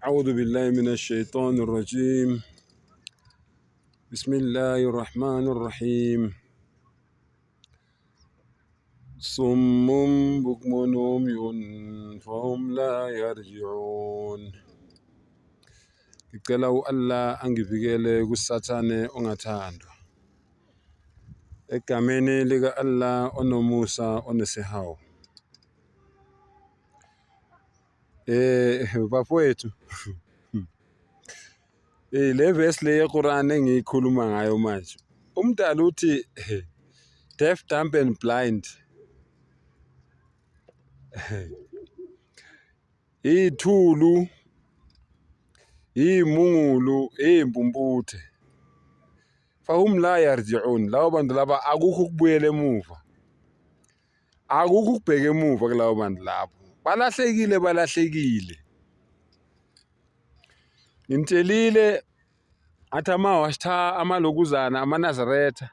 أعوذ بالله من الشيطان الرجيم بسم الله الرحمن الرحيم صم بكم عمي فهم لا يرجعون. Ngicela u-Allah angivikele kuSathane ongathandwa. Egameni lika-Allah onomusa onesihawu. Bafowethu, le verse le yeQuran engiyikhuluma ngayo manje. Umdali uthi deaf, dumb and blind. Iy'thulu, iy'mungulu, iy'mpumputhe. Fahum la yarji'un. Labo bantu laba akukho ukubuyela emuva. Akukho ukubheka emuva kulabo bantu labo. Balahlekile, balahlekile. Ngimtshelile athi ama-watchtower, amalokuzana, amaNazaretha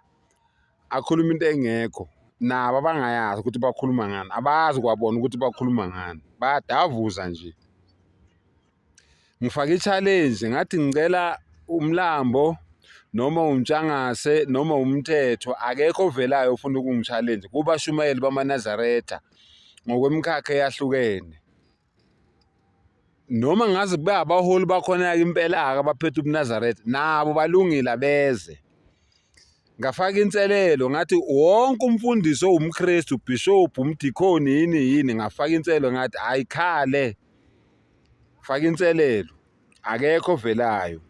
akhuluma into engekho nabo abangayazi ukuthi bakhuluma ngani, abazi kwabona ukuthi bakhuluma ngani, bayadavuza nje. Ngifake i-challenge ngathi ngicela umlambo noma uNtshangase noma umthetho, akekho ovelayo ofuna ukungi-challenge kubashumayeli bamaNazaretha ngokwemikhakha eyahlukene. Noma ngaze kube abaholi bakhona-ke impela-ke abaphethe ubuNazaretha, nabo balungile abeze. Ngafaka inselelo ngathi wonke umfundisi owumKristu, ubhishobhu, umdikhoni, yini yini, ngafaka inselelo ngathi ayikhale. Faka inselelo, akekho ovelayo.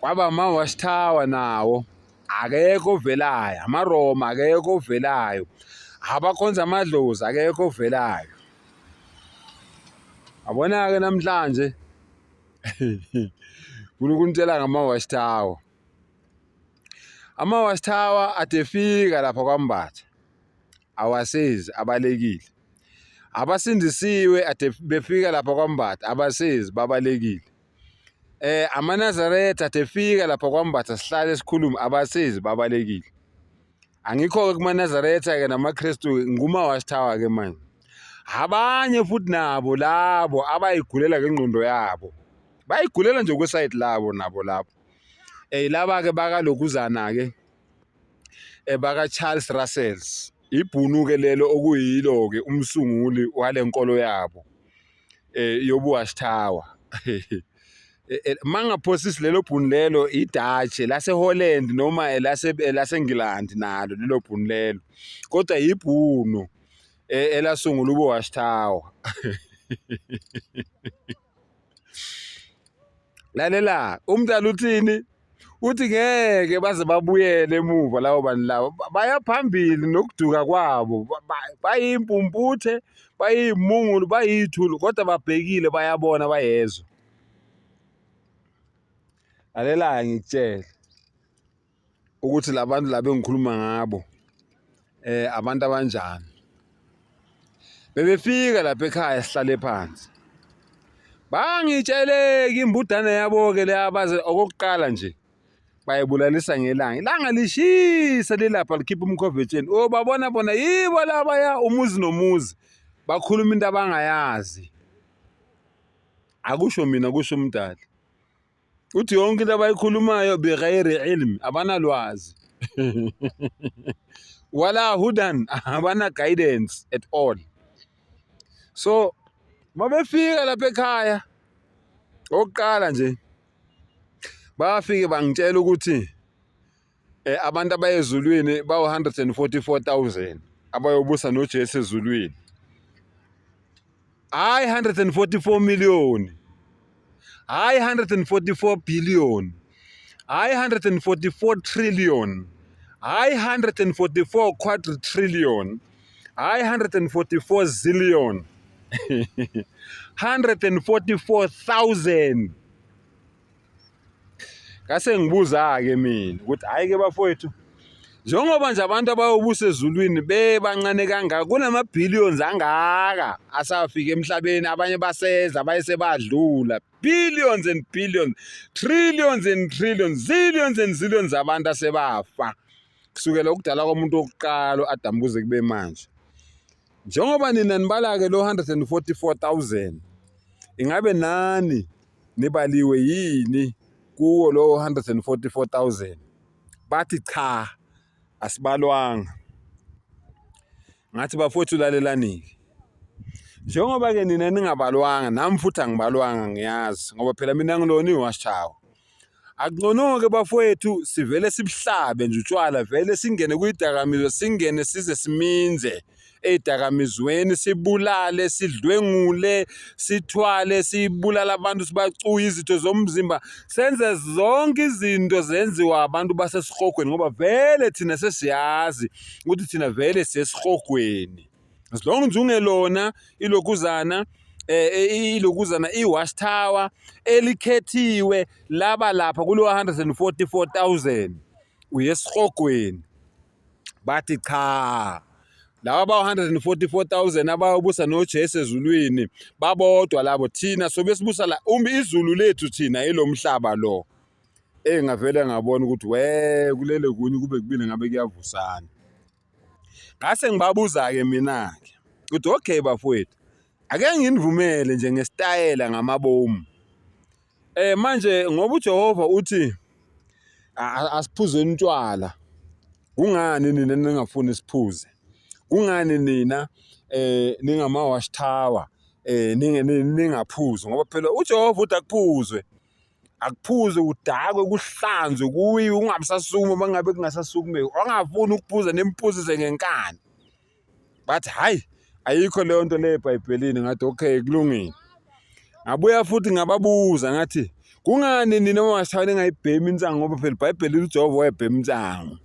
Kwaba ama-watch tower nawo, akekho ovelayo, amaRoma akekho ovelayo, abakhonza amadlozi akekho ovelayo. Yabona-ke namhlanje ngifuna ukunitshela ngama-watch tower. Ama-watch tower ade efika lapha kwaMbatha, awasezi abalekile. Abasindisiwe ade befika lapha kwaMbatha, abasezi babalekile. AmaNazaretha ade efika lapha kwaMbatha sihlale sikhulume, abasezi babalekile. Angikho-ke kumaNazaretha-ke namaKristu, ngikuma-watch tower-ke manje. Abanye futhi nabo labo abayigulela ngengqondo yabo, bayigulela nje kwesayidi labo nabo labo. Laba-ke bakalokuzana-ke baka-Charles Russells, ibhunu-ke lelo okuyilo-ke umsunguli wale nkolo yabo yobu-watch tower. Mangingaphosisi lelo bhunu lelo iDutch lase-Holland noma elaseNgilandi nalo lelo bhunu lelo, kodwa yibhunu elasungula ubu-watch tower. Lalela, umdali uthini? Uthi ngeke baze babuyele emuva labo bantu labo, baya phambili nokuduka kwabo, bayimpumputhe, bayimungulu, bayithulu, kodwa babhekile bayabona bayezwa. Lalela-ke ngikutshele ukuthi la bantu laba engikhuluma ngabo abantu abanjani. Bebefika lapha ekhaya sihlale phansi. Bangitsheleki imbudane yabo-ke le abaze okokuqala nje bayibulalisa ngelanga. Ilanga lishisa lilapha likhipha umkhovu etsheni. Oh babona bona yibo labaya umuzi nomuzi bakhuluma into abangayazi. Akusho mina kusho umdali. Uthi yonke into abayikhulumayo bighairi ilm, abanalwazi. Wala hudan, abana guidance at all. So mabefika lapha ekhaya okuqala nje bafike bangitshela ukuthi abantu abaye ezulwini bawu-144,000 abayobusa noJesu ezulwini. Hhayi 144 million, hhayi 144 billion, hhayi 144 trillion, hhayi 144 quadrillion, hhayi 144 zillion, 144,000. Ngase ngibuza-ke mina ukuthi hhayi-ke bafowethu, njengoba nje abantu abayobusa ezulwini bebancane kangaka, kunama-billions angaka asafika emhlabeni, abanye baseza, abanye sebadlula. Billions and billions, trillions and trillions, zillions and zillions zabantu asebafa kusukela ukudala komuntu wokuqala u-Adamu kuze kube manje. Njengoba nina nibala-ke lo 144,000, ingabe nani nibaliwe yini kuwo lowo 144,000? Bathi cha, asibalwanga. Ngathi bafowethu lalelani-ke. Njengoba-ke nina ningabalwanga, nami futhi angibalwanga ngiyazi ngoba phela mina ngilona i-watch tower. Akungcono-ke bafowethu sivele sibuhlabe nje utshwala vele singene kwidakamizwa singene size siminze ey'dakamizweni sibulale sidlwengule sithwale sibulale abantu sibacuye izitho zomzimba senze zonke izinto zenziwa abantu basesihogweni ngoba vele thina sesiyazi ukuthi thina vele siyesihogweni. As long nje ungelona ilokuzana ilokuzana i-watch tower elikhethiwe laba lapha kulo 144,000 uye esihogweni. Bathi cha, laba ba-144,000 abayobusa noJesu ezulwini babodwa labo, thina sobe sibusa la izulu lethu thina ilo mhlaba lo. Eyi ngavele ngabona ukuthi we kulele kunye kube kubili ngabe kuyavusana. Ngase ngibabuza-ke mina-ke ukuthi okay bafowethu, ake nginivumele nje ngesitayela ngamabomu. Manje ngoba uJehova uthi asiphuzeni utshwala, kungani nina ningafuni siphuze? Kungani nina ningama-watch tower ningaphuzi? Ngoba phela uJehova uthi akuphuzwe. Akuphuzwe kudakwe kuhlanzwe kuyiwe kungabe sasukuma uma ngabe kungasasukumeki. Ongafuni ukuphuza nimphuzise ngenkani. Bathi hhayi ayikho leyo nto leyo eBhayibhelini. Ngathi okay kulungile. Ngabuya futhi ngababuza ngathi kungani nina mawashawa ningayibhemi insangu ngoba phela iBhayibheli lithi uJehova wayebhema insangu.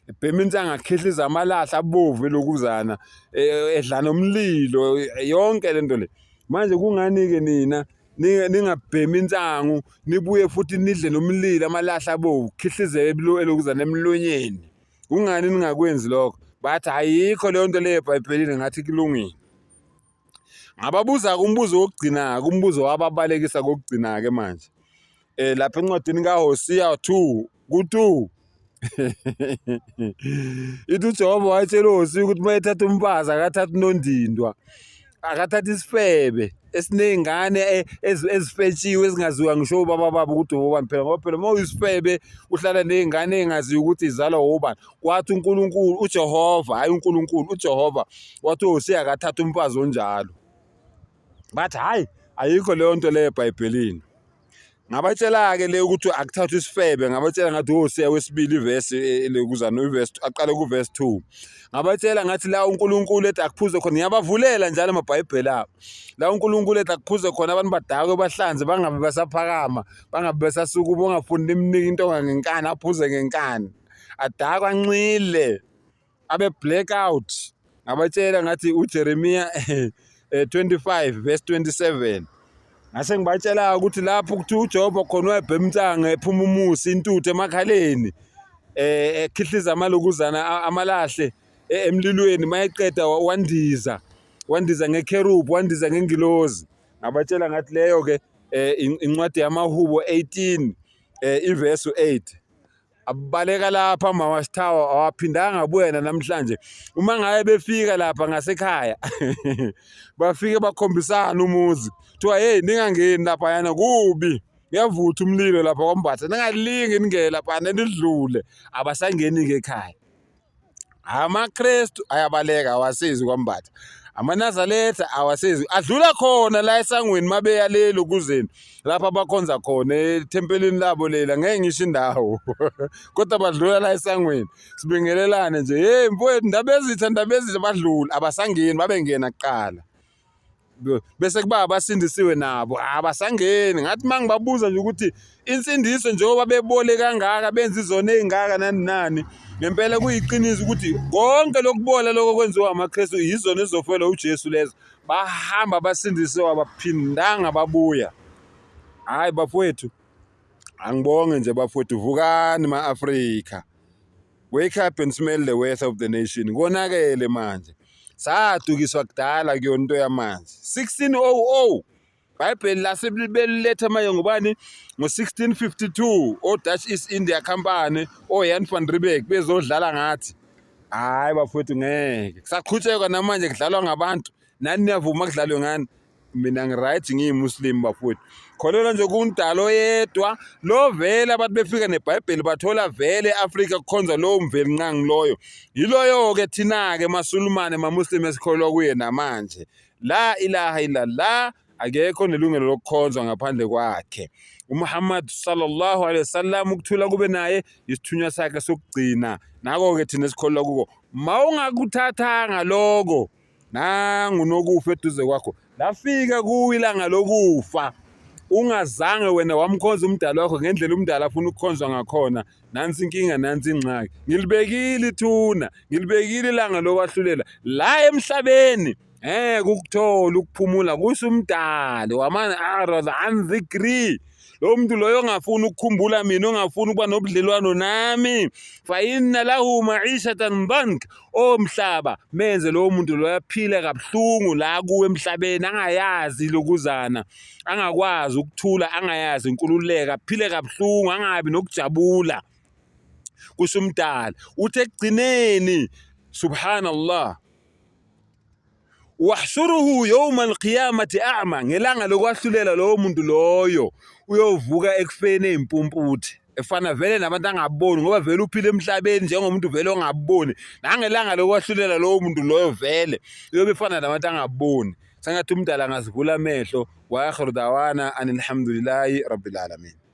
Ebhema insangu akhihliza amalahle abovu elokuzana edla nomlilo yonke le nto le. Manje kungani-ke nina ningabhemi insangu nibuye futhi nidle nomlilo amalahle abovu khihlize elokuzana emlonyeni? Kungani ningakwenzi lokho? Bathi ayikho leyo nto leyo eBhayibhelini. Ngathi kulungile. Ngababuza-ke umbuzo wokugcina-ke, umbuzo wababalekisa kokugcina-ke manje. Lapha encwadini kaHosiya 2 ku-2 ithi uJehova wayetshela uHosiya ukuthi uma ethatha umfazi akathathe unondindwa, akathathe isifebe esiney'ngane ezifetshiwe ezingaziwa ngisho obaba babo ukuthi obani phela, ngoba phela uma uyisifebe uhlala ney'ngane ey'ngaziwa ukuthi izalwa obani. Wathi uNkulunkulu uJehova, hhayi uNkulunkulu, uJehova wathi uHosiya akathathe umfazi onjalo. Bathi hhayi ayikho leyo nto leyo eBhayibhelini. Ngabatshela-ke le ukuthi akuthathwe isifebe, ngabatshela ngathi uHosiya wesibili ivesi lokuzana ivesi aqale kuvesi 2. Ngabatshela ngathi la uNkulunkulu ethi akuphuze khona, ngiyabavulela njalo amabhayibheli abo. La uNkulunkulu ethi akuphuze khona abantu badakwe bahlanze bangabe basaphakama, bangabe besasukuma, ungafuni nimnike intonga ngenkani aphuze ngenkani. Adakwe anxile abe black out. Ngabatshela ngathi uJeremiya 25 verse 27. Ngase ngibatshela ukuthi lapho kuthiwa uJehova khona wayebhema insangu ephuma umusi intuthu emakhaleni ekhihliza amalokuzana amalahle emlilweni mayeqeda wandiza wandiza ngekherubu wandiza ngengilozi. Ngabatshela ngathi leyo ke incwadi yamaHubo 18 ivesi 8. Abaleka lapha ama-watch tower awaphindanga abuya namhlanje. Uma ngabe befika lapha ngasekhaya bafike bakhombisana umuzi. Kuthiwa hey ningangeni laphayana kubi. Kuyavutha umlilo lapha kwaMbatha. Ningalingi ningene laphana nidlule. Abasangeni-ke ekhaya. AmaKrestu ayabaleka awasizi kwaMbatha. AmaNazaretha awasezi adlula khona la esangweni mabeya le lokuzeni lapha abakhonza khona ethempelini labo lela ngeke ngisho indawo kodwa badlula la esangweni sibingelelane nje hey mfowethu ndabezitha ndabezitha badlula abasangeni babengena kuqala bese kuba abasindisiwe nabo abasangeni. Ngathi uma ngibabuza nje ukuthi insindiso njengoba bebole kangaka benza izono ey'ngaka nani nani, ngempela kuyiqiniso ukuthi konke lokubola lokho okwenziwa amaKristu yizono ezizofelwa uJesu lezo. Bahamba abasindisiwe abaphindanga babuya. Hhayi bafowethu, angibonge nje bafowethu, vukani ma-Afrika. Wake up and smell the worth of the nation. Konakele manje. Sadukiswa kudala kuyona into yamanzi. 1600 Bhayibheli lase beliletha manje ngobani? Ngo-1652 o-Dutch East India Company o-Jan van Riebeeck bezodlala ngathi. Hhayi bafowethu ngeke kusaqhutshekwa namanje kudlalwa ngabantu nani niyavuma kudlalwe ngani. Mina ngi-right ngiyimuslim bafowethu. Kholelwa nje kumdala oyedwa lo vele abantu befika neBhayibheli bathola vele e-Afrika kukhonzwa lowo mvelinqangi loyo. Yiloyo-ke thina-ke maSulumane maMuslim esikholelwa kuye namanje. La ilaha illallah akekho onelungelo lokukhonzwa ngaphandle kwakhe. UMuhammad sallallahu alaihi wasallam ukuthula kube naye isithunywa sakhe sokugcina. Nako-ke thina esikholelwa kuko. Mawungakuthathanga loko nangu nokufa eduze kwakho lafika kuwe ilanga lokufa ungazange wena wamkhonza umdali wakho ngendlela umdali afuna ukukhonzwa ngakhona nansi inkinga nansi ingxaki ngilibekile ithuna ngilibekile ilanga lokwahlulela la emhlabeni ngeke ukuthola ukuphumula kusho umdali waman arada an dhikri lo muntu loyo ongafuni ukukhumbula mina ongafuni ukuba nobudlelwano nami fa inna lahu ma'ishatan dhank o mhlaba menze lowo muntu loyo aphile kabuhlungu la kuwe emhlabeni angayazi lokuzana angakwazi ukuthula angayazi inkululeko aphile kabuhlungu angabi nokujabula kusho umdala uthi ekugcineni subhanallah wahshuruhu yawma alqiyamati a'ma ngelanga lokwahlulela lowo muntu loyo uyovuka ekufeni eyimpumputhe efana vele nabantu angaboni ngoba vele uphila emhlabeni njengomuntu vele ongaboni nangelanga lokwahlulela lowo muntu loyo vele uyobe efana nabantu angaboni sengathi umdala angazivula amehlo wa akhiru dawana anilhamdulillahi rabbil alamin.